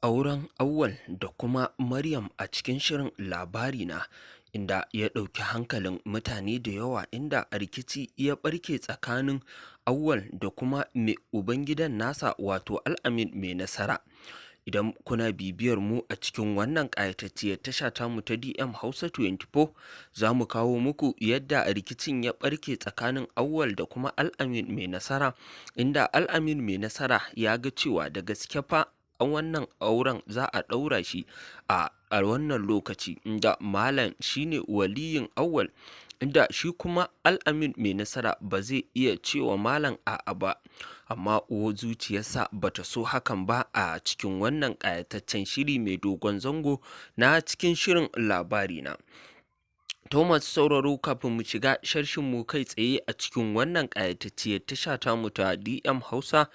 Auren Auwal da kuma Maryam a cikin shirin Labarina, inda ya ɗauki hankalin mutane da yawa, inda rikici ya ɓarke tsakanin Auwal da kuma mai ubangidan nasa, wato Al'amin Mai Nasara. Idan kuna bibiyar mu a cikin wannan ƙayatacciyar tasha tamu ta DM Hausa 24, za mu kawo muku yadda rikicin ya ɓarke tsakanin Auwal da kuma Al'amin Mai Nasara, inda Al'amin Mai Nasara ya ga cewa da gaske fa wannan auren za a ɗaura shi a wannan lokaci, inda Malam shine waliyin Auwal, inda shi kuma Al'amin Mai Nasara ba zai iya cewa Malam a'a ba, amma zuciyarsa bata so hakan ba. A cikin wannan ƙayataccen shiri mai dogon zango na cikin shirin Labarina. To masu sauraro, kafin mu shiga sharshin mu kai tsaye a cikin wannan ƙayatacciyar tasha tamu ta DM Hausa,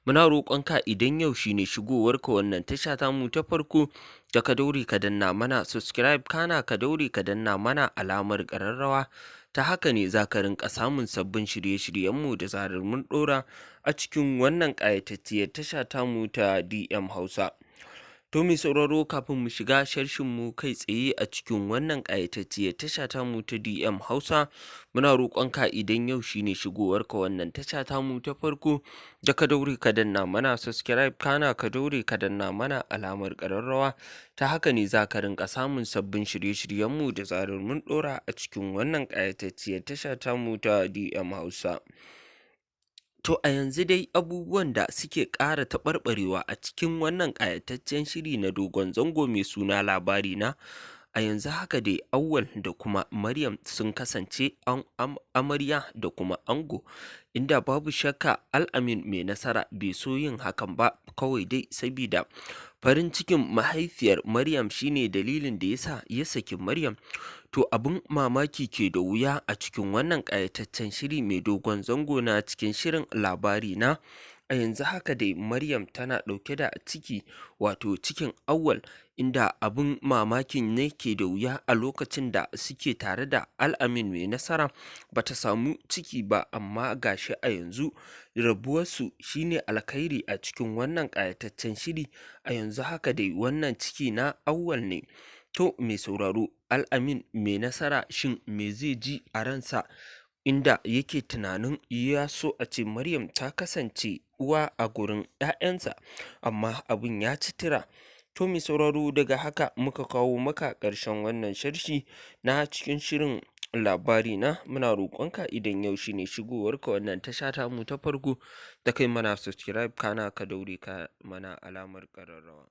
muna roƙonka idan yau shine shigowarka wannan tasha tamu ta farko, da ka daure ka danna mana subscribe, kana ka daure ka danna mana alamar ƙararrawa. Ta haka ne za ka rinƙa samun sabbin shirye-shiryenmu da zarar mun ɗora a cikin wannan ƙayatacciyar tasha tamu ta DM Hausa. To mai sauraro, kafin mu shiga sharshin mu kai tsaye a cikin wannan ƙayatacciyar tasha tamu ta DM Hausa, muna roƙonka idan yau shine shigowarka wannan tasha tamu ta farko, da ka daure ka danna mana subscribe, kana ka daure ka danna mana alamar ƙararrawa. Ta haka ne za ka rinƙa samun sabbin shirye-shiryenmu da zarar mun ɗora a cikin wannan ƙayatacciyar tasha tamu ta DM Hausa. To a yanzu dai abubuwan da suke ƙara taɓarɓarewa a cikin wannan ƙayataccen shiri na dogon zango mai suna Labarina, a yanzu haka dai Auwal da kuma Maryam sun kasance amarya da kuma ango, inda babu shakka Al'amin Mai Nasara bai so yin hakan ba, kawai dai sabida farin cikin mahaifiyar Maryam shine dalilin da yasa ya saki Maryam. To abin mamaki ke da wuya a cikin wannan ƙayataccen shiri mai dogon zango na cikin shirin Labarina, a yanzu haka dai Maryam tana ɗauke da ciki, wato cikin Auwal, inda abin mamakin ne ke da wuya, a lokacin da suke tare da Al'amin Mai Nasara bata samu ciki ba, amma gashi a yanzu rabuwarsu shine alkhairi a cikin wannan ƙayataccen shiri. A yanzu haka dai wannan ciki na Auwal ne. To mai sauraro, Al'amin Mai Nasara shin me zai ji a ransa, inda yake tunanin ya so a ce Maryam ta kasance uwa a gurin 'ya'yansa, amma abin ya ci tura. To mai sauraro, daga haka muka kawo maka ƙarshen wannan sharshi na cikin shirin Labarina. Muna roƙonka idan yau shine shigowarka wannan tasha tamu ta farko, da kai mana subscribe, kana ka daure ka mana alamar ƙararrawa.